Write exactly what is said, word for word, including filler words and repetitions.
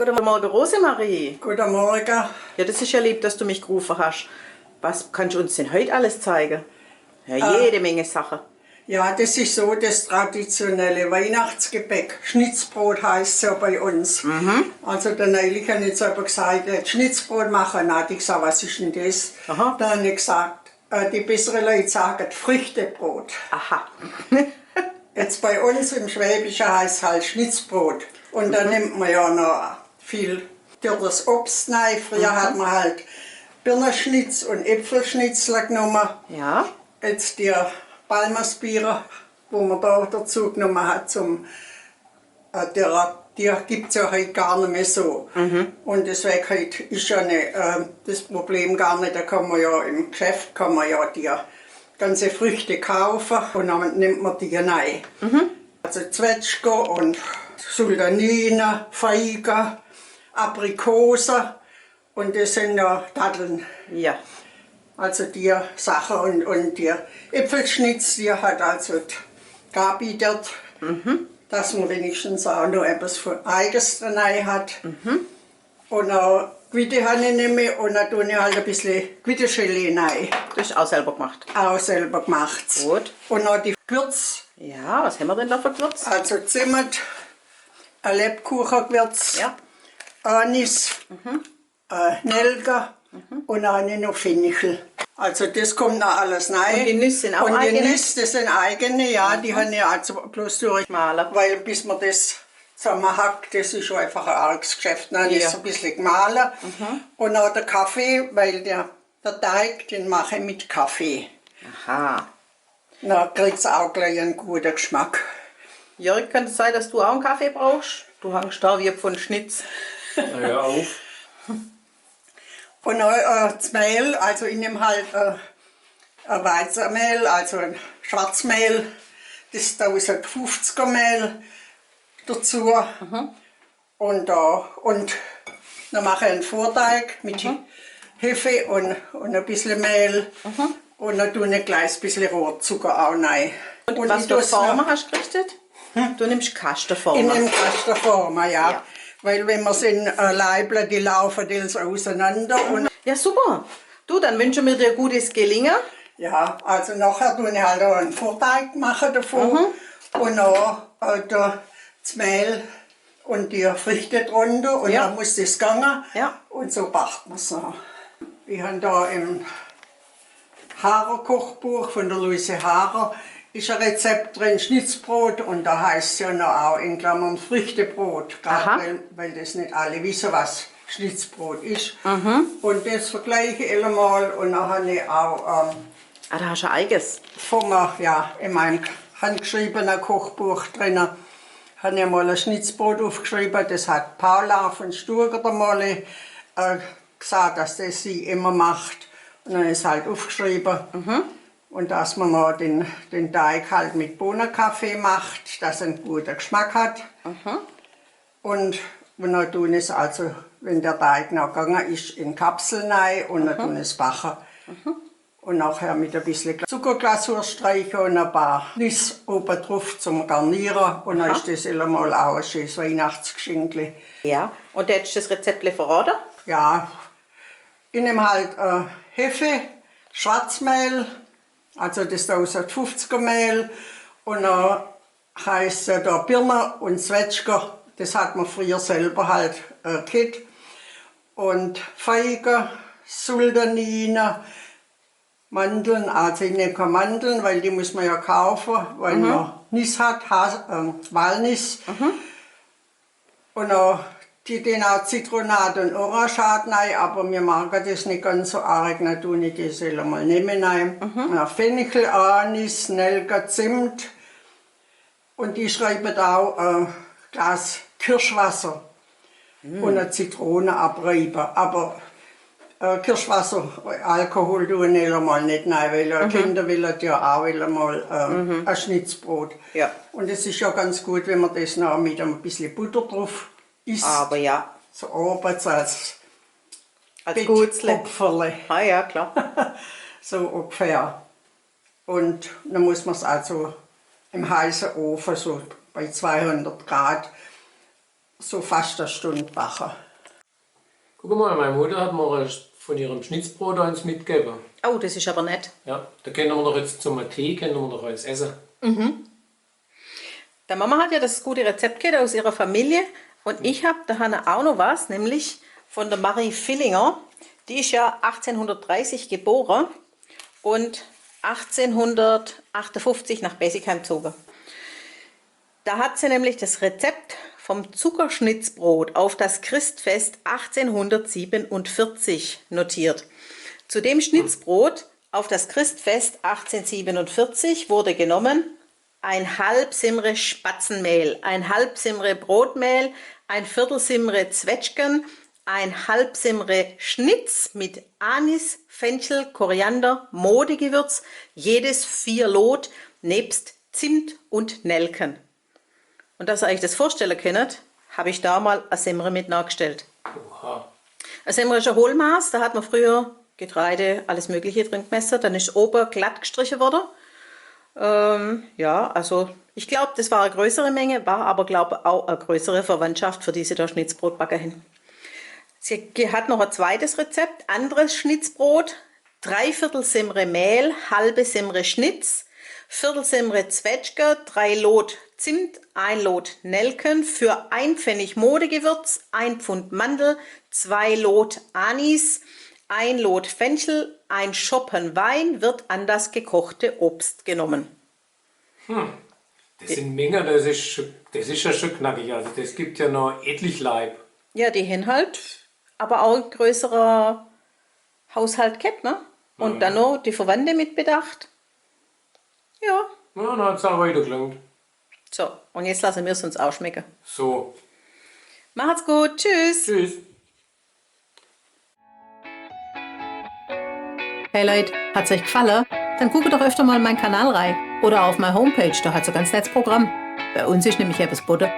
Guten Morgen, Rosemarie. Guten Morgen. Ja, das ist ja lieb, dass du mich gerufen hast. Was kannst du uns denn heute alles zeigen? Ja, äh, jede Menge Sachen. Ja, das ist so das traditionelle Weihnachtsgebäck. Schnitzbrot heißt's ja bei uns. Mhm. Also der neulich hat jetzt aber gesagt, er hat Schnitzbrot machen. Na, ich sag, was ist denn das? Aha. Dann hab ich gesagt, äh, die besseren Leute sagen Früchtebrot. Aha. Jetzt bei uns im Schwäbischen heißt's halt Schnitzbrot. Und da nimmt man ja noch viel dürres Obst rein. Früher hat man halt Birnenschnitz und Äpfelschnitzler genommen. Ja. Jetzt die Palmersbeere, wo man da dazu genommen hat zum, äh, der, die gibt's ja heute gar nicht mehr so. Mhm. Und deswegen heute ist ja ne, äh, das Problem gar nicht, da kann man ja im Geschäft, kann man ja die ganze Früchte kaufen und dann nimmt man die rein. Mhm. Also Zwetschge und Sultanine, Feige, Aprikose und das sind ja Datteln. Ja. Also die Sachen und, und die Äpfelschnitz, die hat also die Gabi dort, dass man wenigstens auch noch etwas von Eiges rein hat. Mhm. Und auch Quitte habe ich nicht mehr und dann tue ich halt ein bisschen Quittegelee rein. Das ist auch selber gemacht. Auch selber gemacht. Gut. Und auch die Gewürz. Ja, was haben wir denn da für Gewürz? Also Zimt, ein Lebkuchengewürz, ja. Anis, mhm, äh, Nelke, mhm, und auch noch Fenchel. Also das kommt noch alles rein. Und die Nüsse sind auch eigene? Und die Nüsse, das sind eigene, ja, die, mhm, habe ich also bloß durch-, gemahlen, weil bis man das zusammenhackt, das ist schon einfach ein arges Geschäft. Dann, ja, ist es ein bisschen gemahlen. Mhm. Und auch der Kaffee, weil der, der Teig, den mache ich mit Kaffee. Aha. Na, kriegt's auch gleich einen guten Geschmack. Jörg, kann es sein, dass du auch einen Kaffee brauchst? Du hängst da wie von Schnitz. Na ja, auf. Und, äh, das Mehl, also ich nehme halt, äh, ein Weizenmehl, also ein Schwarzmehl, das tausendfünfziger Mehl dazu. Mhm. Und da, und dann mache ich einen Vorteig mit, mhm, Hefe und, und ein bisschen Mehl. Mhm. Und dann tue ich gleich ein bisschen Rohrzucker auch rein. Und was für Formen hast du gerichtet? Hm? Du nimmst Kastenformen. Ich nehme Kastenformen, ja. Ja. Weil wenn man sie in, äh, Leibler, die laufen die auseinander. Mhm. Und ja, super. Du, dann wünschen wir dir gutes Gelingen. Ja, also nachher tue ich halt auch einen Vorteig machen davon. Mhm. Und dann, äh, da das Mehl und die Früchte drunter und, ja, dann muss das gehen. Ja. Und so backt man's noch. Wir haben da im Haarer-Kochbuch von der Luise Haarer ist ein Rezept drin, Schnitzbrot, und da heißt's ja noch auch in Klammern Früchtebrot, grad, aha, weil, weil das nicht alle wissen, was Schnitzbrot ist. Mhm. Und das vergleiche ich einmal und dann habe ich auch, ähm, ah, da hast du ein eigenes. Von mir, ja, in meinem handgeschriebenen Kochbuch drinnen habe ich mal ein Schnitzbrot aufgeschrieben. Das hat Paula von Stuttgart einmal, äh, gesagt, dass das sie immer macht. Und dann ist halt aufgeschrieben. Mhm. Und dass man noch den, den Teig halt mit Bohnenkaffee macht, dass er einen guten Geschmack hat. Mhm. Und, und dann tun es also, wenn der Teig noch gegangen ist, in Kapseln rein und dann, mhm, tun es backen. Mhm. Und nachher mit ein bisschen Zuckerglasur streichen und ein paar Nüsse oben drauf zum Garnieren. Und dann, aha, ist das allemal auch ein schönes Weihnachtsgeschenkli. Ja, und tätest du das Rezept verraten? Ja, ich nehme halt, äh, Hefe, Schwarzmehl, also das tausendfünfziger Mehl und dann heißt's ja da Birne und Zwetschge, das hat man früher selber halt, äh, gehabt. Und Feige, Sultanine, Mandeln, also ich nehme keine Mandeln, weil die muss man ja kaufen, weil, mhm, man Nüsse hat, Has-, ähm, Walnüsse. Mhm. Und auch, die tun auch Zitronade und Orangenschale rein, aber mir mag das nicht ganz so arg, dann tue ich das allemal nicht mehr rein. Mhm. Ja, Fenchel, Anis, Nelke, Zimt. Und die schreiben auch, äh, Glas Kirschwasser. Mm. Und eine Zitrone abreiben. Aber, äh, Kirschwasser, Alkohol tue ich allemal nicht rein, weil, äh, mhm, Kinder wollen ja auch allemal, äh, mhm, ein Schnitzbrot. Ja. Und es ist ja ganz gut, wenn man das noch mit ein bisschen Butter drauf isst. Aber ja. So abends als, als Gutzle. Betthopferle. Ah ja, klar. So ungefähr. Und dann muss man's also im heißen Ofen, so bei zweihundert Grad, so fast e Stund backe. Guck emol, mei Mutter hot mer vun ihrem Schnitzbrot eens mitgewwe. Oh, des is awwer nett. Ja, do kenne mer doch jetzt zum Tee, kenne mer doch eens esse. Mhm. De Mama hot jo des gode Rezept gehabt aus ihrer Familie. Un ich hab do hanne aa noch was, nämlich vun de Marie Villinger. Die is jo achtzehnhundertdreißig gebore un achtzehnhundertachtundfünfzig nach Besigheim gezoge. Da hat sie nämlich das Rezept vom Zuckerschnitzbrot auf das Christfest achtzehnhundertsiebenundvierzig notiert. Zu dem Schnitzbrot auf das Christfest achtzehnhundertsiebenundvierzig wurde genommen ein halb Simmre Spatzenmehl, ein halb Simmre Brotmehl, ein Viertel Simmre Zwetschgen, ein halb Simmre Schnitz mit Anis, Fenchel, Koriander, Modegewürz, jedes vier Lot, nebst Zimt und Nelken. Und dass ihr euch das vorstellen könnt, hab ich da mal e Simmre mit nachgestellt. Oha. E Simmre is e Hohlmaß, da hat man früher Getreide, alles Mögliche drin gemessen. Dann is oben glatt gestrichen worden. Ähm, ja, also ich glaub, das war e größere Menge, war aber, glaub, auch e größere Verwandtschaft, für die sie da Schnitzbrot backe hin. Sie ge-, hat noch ein zweites Rezept, anderes Schnitzbrot. Dreiviertel Simmre Mehl, halbe Simmre Schnitz, Viertel Simmre Zwetschge, drei Lot Zimt, ein Lot Nelken, für ein Pfennig Modegewürz, ein Pfund Mandel, zwei Lot Anis, ein Lot Fenchel, ein Schoppen Wein wird an das gekochte Obst genommen. Hm. Das sind Mengen, das ist, das ist ja schon knackig. Also das gibt ja noch etlich Laib. Ja, die hen halt aber auch en größerer Haushalt gehabt, ne? Und dann noch die Verwandte mit bedacht. Ja. Ja, dann hat's auch weiter gelangt. So, und jetzt lassen wir es uns auch schmecken. So. Macht's gut. Tschüss. Tschüss. Hey Leute, hat's euch gefallen? Dann guckt doch öfter mal in meinen Kanal rein oder auf meine Homepage, da hat's ein ganz nettes Programm. Bei uns ist nämlich etwas geboten.